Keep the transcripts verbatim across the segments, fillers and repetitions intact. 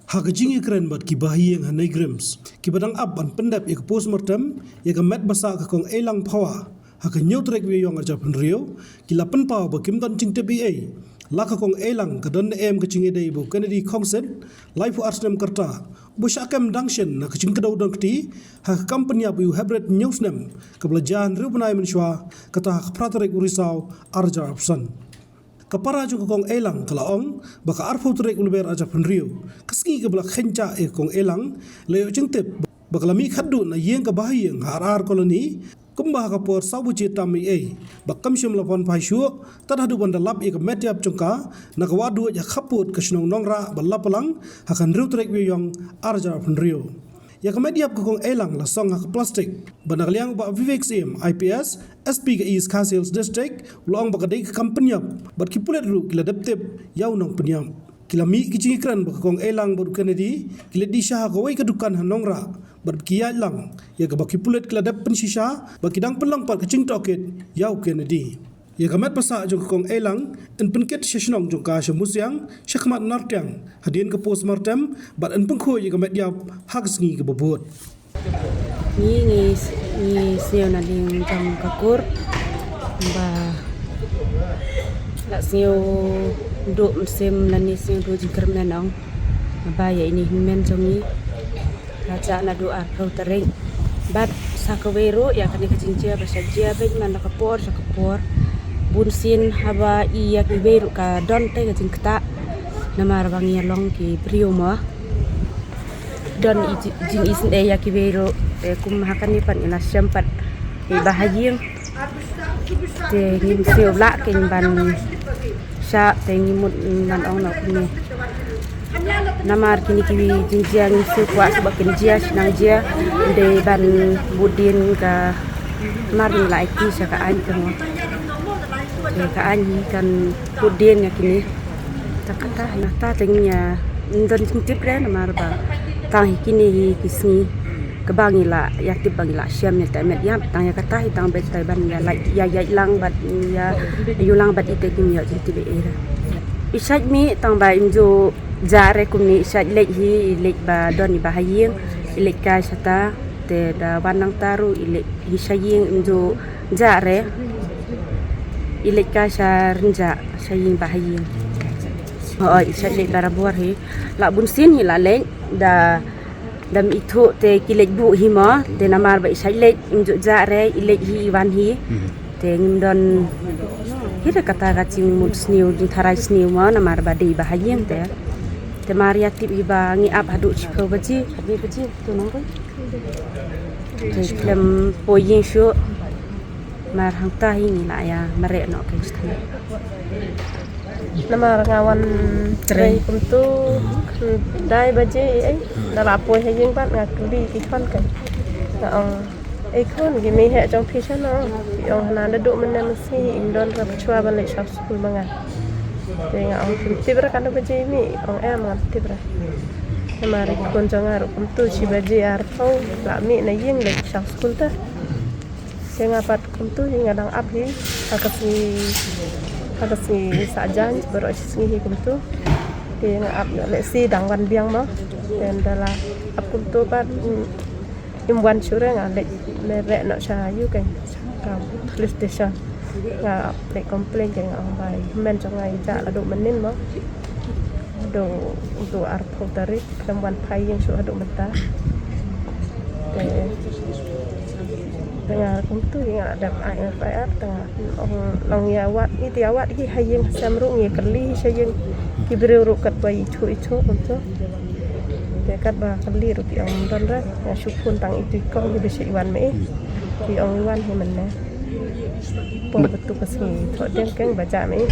Ha ka jingïakren bad ki bahaïing ha NEIGRIHMS, kiba dang ap ban pyndep ïa ka postmortem ïa ka met ba sah ka Kong Eilang Phawa ha ka hynñiew tarik u Ïaïong arhajar arphew hynriew, ki la pynpaw ba kim don jingtip ei ei la ka Kong Eilang ka don ne em ka jingïadei bad u Kennedy Khongsit, laiphew ar snem ka rta, uba shah kem dang shen na ka jingkdew donkti ha ka kam pynïap ïa u Hybrid hynñiew snem, kaba la jia hynriew bnai mynshuwa, kata ha ka phra tarik u Risaw arhajar arphew san. Ka para jong ka Kong Eilang ka la ong ba ka arphew tarik u Lber arhajar arphew hynriew, ka sngi kaba la kheiñ jah ïa ka Kong Eilang, la ïoh jingtip ba ka la mih khatduh na ïing ka bahaïing ha Ar Ar Colony kumba ha ka por saw baje tam ei ei, bad kam shym la wan phai shuh tad haduh ban da lap ïa ka met ïap jong ka na ka wah duid ha khappud ka shnong Nongrah Badlaplang ha ka hynriew tarik u Ïaïong arhajar arphew hynriew. Ïa ka met ïap ka Kong Eilang la song ha ka plastik, bad na ka liang u Bah Vivek Syiem, I P S, S P ka East Khasi Hills District, u la ong ba ka dei ka kam pynïap, bad ki pulit ruh ki la dep tip ïa u nongpynïap. Ki la mih ki jingïakren ba ka Kong Eilang bad u Kennedy ki la die sha ha kawei ka dukan ha Nongrah, bad ki ïaid lang, ïa kaba ki pulit ki la dep pynshisha ba ki dang pynlong pat ka jingtohkit ïa u Kennedy. Ïa ka met ba sah jong ka Kong Eilang yn pynkit sha shnong jong ka sha Musiang, sha khmat Nartiang, hadien ka postmortem, bad yn pynkhuid ïa ka met ïap ha ka sngi kaba bud. Ngi, ngi, ngi sngew na liang jong ka kur ba la sngew duh mynsiem lane sngew duh jingkyrmen ong ba ïa ine i hynmen jong ngi la jah naduh arphew tarik. Bad sa kawei ruh ïa kane ka jingjia ba sah jia beit man la ka por sha ka por. Bun sien haba i ïa kiwei ruh ka don te ka jingktah. Namar ba ngi ïa long ki briew mo, don i ji-, jingisynei ïa kiwei ruh. Te kum ha kane pat ngi la shem pat i bahaïing. Te ngim siew lah kein ban shah, te ngi mut ban ong noh kumne. Namar kine kiwei jingjia ngim siew kwah shuh ba kin jia, shu nang jia. Dei ban bud dien ka, namar ngi la aiti sha ka aiñ ka mo. Te ka aiñ hi kan bud dien ïa kine. Te kata, nangta te ngim don jingtip re namar ba tang hi kine hi ki sngi kaba ngi la ïa tip ba ngi la shem ïa te met ïap, tang ïa kata hi tang beit te ban ïa lait, ïa ïaid lang bad ïa ïu lang bad ite kim ïoh jingtip ei ei re. I shait mih tang ba im ju jah re kumne, i shait leit hi, i leit ba don i bahaïing, i leit kai shata, te da wan nangta ruh i leit hi sha ïing im ju jah re, i leit kai sha rynjah sha ïing bahaïing. Hooid, i shait leit barabor hi. La bun sien hi la leit, da, da im ithuh te ki leit buh hi mo, te namar ba i shait leit im ju jah re, i leit hi i wan hi. Te ngim don hi re kata ka jingmut sniew, jingtharai sniew mo, namar ba dei bahaïing te. Te mar ïa tip hi ba ngi ap haduh shiphew baje, khatwei baje, to nang ko. Te khlem poi ïing shuh. Mar hangta hi ngi la ïa mareh noh kein shatei. Namar nga wan trei kumtu khyndai baje ei ei. Da la poi ha ïing bad nga kylli ki khon kein. Nga ong, "Ei khon, ki mih heh jong phi shano?" Ki ong, "Hana naduh mynne mynsngi im don re pyrshwa ban leit sha skul ma nga." Te nga ong, "Phim tip re katno baje i mih?" Ong, "Em, ngam tip re." Namar i khun jong nga ruh kumtu shi baje arphew la mih na ïing leit sha skul te. Te nga pat kumtu hi nga dang ap hi ha ka sngi, ha ka sngi Saitjaiñ baroh shi sngi hi kumtu. Te nga ap noh lehse dang wan biang mo. Te ynda la ap kumtu pat, mm, im wan shuh re nga leit mareh noh sha ïu kein, ka police station. Nga leit complain kein, nga ong ba i hynmen jong nga i jah la duh mynnin mo. Duh, duh arphew tarik. Khlem wan phai ïing shuh haduh mynta. Te, te nga kumtu hi nga la dep ai F I R, te nga ong long ïa wad, ngi te ïa wad hi ha ïing ha sem ruh, ngi kylli hi sha ïing ki briew ruh katba ithuh ithuh kumtu. Te katba kylli ruh ki ong don re, nga shu phone tang itu i kong hi ba shu wan ma i. Ki ong i wan hi mynne. Por katu ka sngi thoh dieng keng ba jah ma i.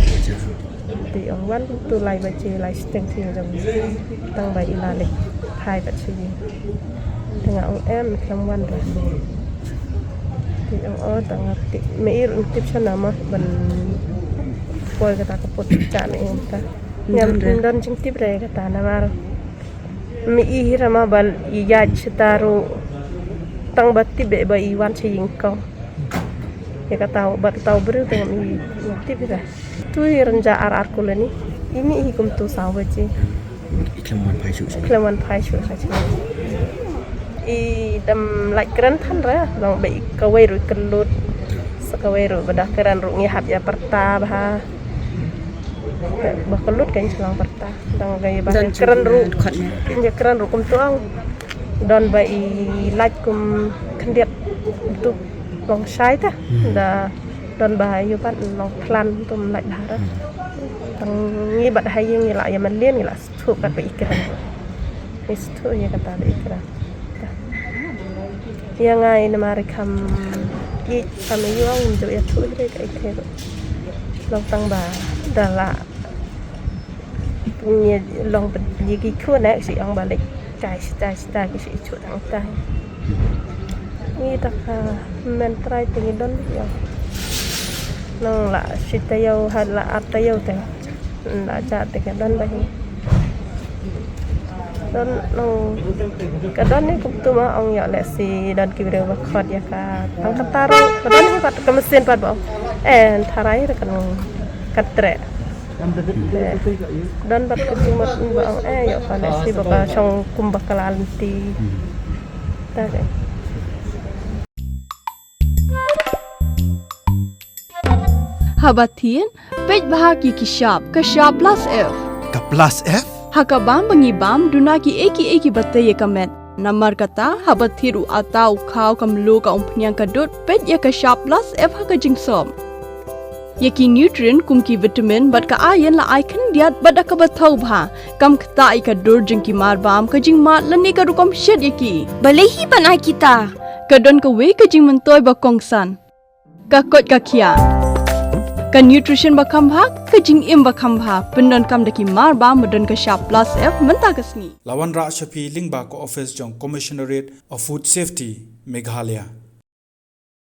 Te ong wan tu lai baje lai shiteng thieng jong tang ba i la leit phai pat sha ïing. Te nga ong em khlem wan re. Te ong o tang nga tip me i ruh tip shano ma ban poi kata ka put cha me i mynta. Ngam don jingtip re kata namar me i hi ra ma ba i ïaid shata ruh tang ba tip ba i wan sha ïing kong. Ïa kata u, bad kata u briew te ngam i, ngam tip ïa ka. Tu i rynjah Ar Ar Colony. I mih hi kumtu saw baje. I khlem wan phai shuh shuh. Khlem wan phai shuh shuh. I dam lait kren than re, long ba i kawei ruh i kyllut. Sa kawei ruh ba da kren ruh ngi hap ïa pyrta bha. Ba kyllut kan shlong pyrta. Dang ga ïa ba kren ruh. Ïa kren ruh kum tuang. Don ba i lait kum khyndiat tu long shai ta. Da don ba ïa ban long plan tum lait bha re. Tang ngi bad ha ïing ngi la ïa man lien ngi la Thuh kat ba ikra. Is thuh ïa kata ba ikra. Ïa ngai namar i kham ïeit kham ïoh ngam ju ïa thuh ïa ka ikra. Long tang ba da la ngi long ba ngi ki thuh ne si ong ba lek kai sita sita ki si thuh tang tai. Ngi ta ka men trai te ngi don ïa. Nong la sita ïa ha la ata ïa te. La ja te ka don ba hi. Don nong ka don ni kum tu ma ong ïa le si don ki briew ba khot ïa ka tang kata ruh ka don hi pat ka mesin pat ba ong. Eh tharai re kan ka tre. Don pat ka jingmut ba ong eh ïa ka le si ba ka shong kum ba ka la lenti. Ta re. Haba thied, peit bha ki ki shap, ka shap plus F. Ka plus F? Ha ka bam ba ngi bam, duna ki ei ki ei ki ba tei ïa ka met. Namar kata, haba thied u ata u khaw ka mluh ka umphniang ka dud, peit ïa ka shap plus F ha ka jingsop. Ïa ki nutrient kum ki vitamin bad ka iron la ai khyndiat bad da kaba thaw bha. Kam ktah ïa ka dur jong ki mar bam ka jingmad lane ka rukom shet ïa ki. Balei hi ban ai kita? Ka don kawei ka jingmyntoi ba kongsan. Ka koit ka khiah. Ka nutrition ba kham bha, ka jingim ba kham bha. Pyndonkam da ki mar bam ba don ka shap plus F mynta ka sngi. La wanrah sha phi lyngba ka office jong Commissionerate of Food Safety, Meghalaya.